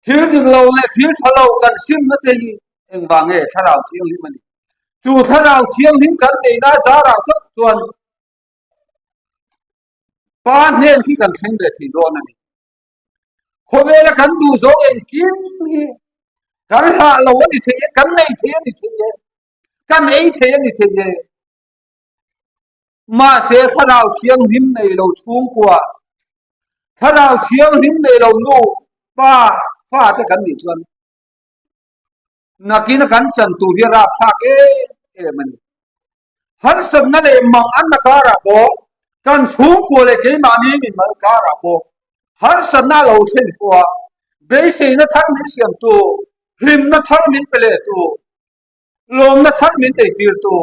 Thil dik lo leh thil tha lo kan simna te hi engvang nge Thlarau Thianghlim a ni? Chu Thlarau Thianghlim kan neihna zarah chauh chuan Pa hnen hi kan thleng leh thei dawn a ni. Khawvela kan duh zawng engkim hi kan hlah lo a ni thei e, kan nei thei a ni thei e, kan ei thei a ni thei e. Mahse Thlarau Thianghlim nei lo chhungkua, Thlarau Thianghlim nei lo nu, pa, fa te kan nih chuan nakin kan chan tur hi a rapthlak em em a ni. Harsatna leh mang anna karah pawh kan chhungkua leh keimahni mimal karah pawh harsatna a lo thlen pawha beiseina thar min siamtu, hlimna thar min pe lehtu, lawmna thar min eitirtu,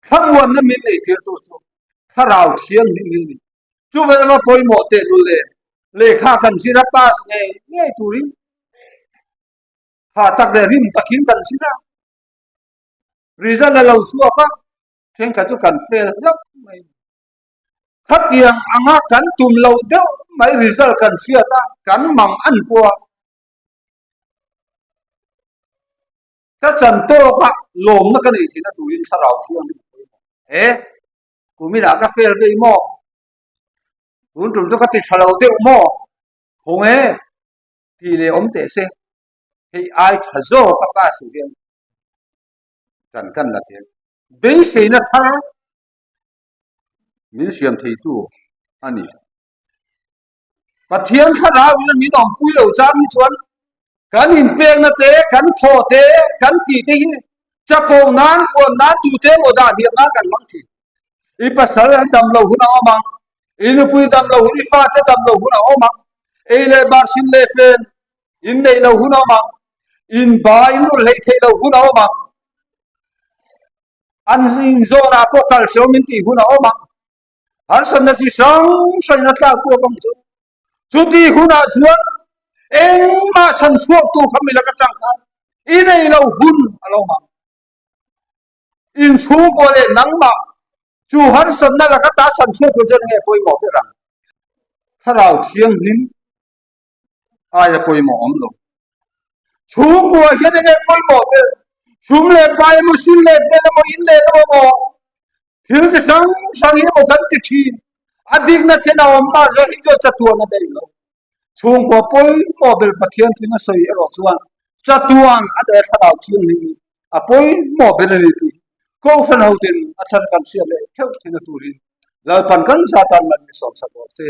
thlamuanna min eitirtu chu Thlarau Thianghlim hi a ni. Chuvel anga pawimawh tehlul leh lehkha kan zir a pass ngei ngei turin ha tak leh rim takin kan zir a. Result a lo chhuak a, thenkhat chu kan fail hlauh mai. Khatiang anga kan tum lo deuh mai result kan hriat a, kan mang an pawh a. Ka chan tawk a, lawmna ka neih theihna turin thlarau thianghlim a pawimawh. He, kuminah ka fail daih maw? Tun tum chu ka ti tha lo deuh maw? Khawnge tih leh awm teh se. Hei ai tha zawk a pass hian kan kan la tel. Beiseina thar min siam theitu a ni. Pathian thlarau in min awmpui lo chang hi chuan kan inpekna te, kan thaw te, kan tih te hi chapo nan, uan nan, tu te emaw dah hniam nan kan hmang thin. I pasal an dam lo hun a awm ang, i nupui dam lo hun, i fate dam lo hun a awm ang, ei leh bar sin leh fen In neih lo hun a awm ang, in ba in rulh hleih theih lo hun a awm ang, an inzawnah pawh kal hreu min tih hun a awm ang, harsatna chi hrang hrangin a tlak kuak ang chu. Chuti hunah chuan engmah chhan chhuaktu kha mi laka tang khan i nei lo hun a lo awm ang. In chhungkaw leh nangmah chu harsatna laka ta chhan chhuaktu chuan nge pawimawh ber ang? Thlarau Thianghlim aia pawimawh awm lo. Chhungkua hian enge pawimawh ber? Sum leh pai emaw, sin leh vel emaw, in leh emaw maw? Thil chi hrang hrang hi emaw kan ti thin. A dikna chen a awm ta zawk hi chuan chatuan a daih lo. Chhungkua pawimawh ber Pathian thil a sawi erawh chuan chatuan a daih a thlarau thianghlim hi a pawimawh ber a ni tih Kohhran hoten a thar kan hriat leh theuh theihna turin Lalpan kan zatan mal mi sawmsak rawh se.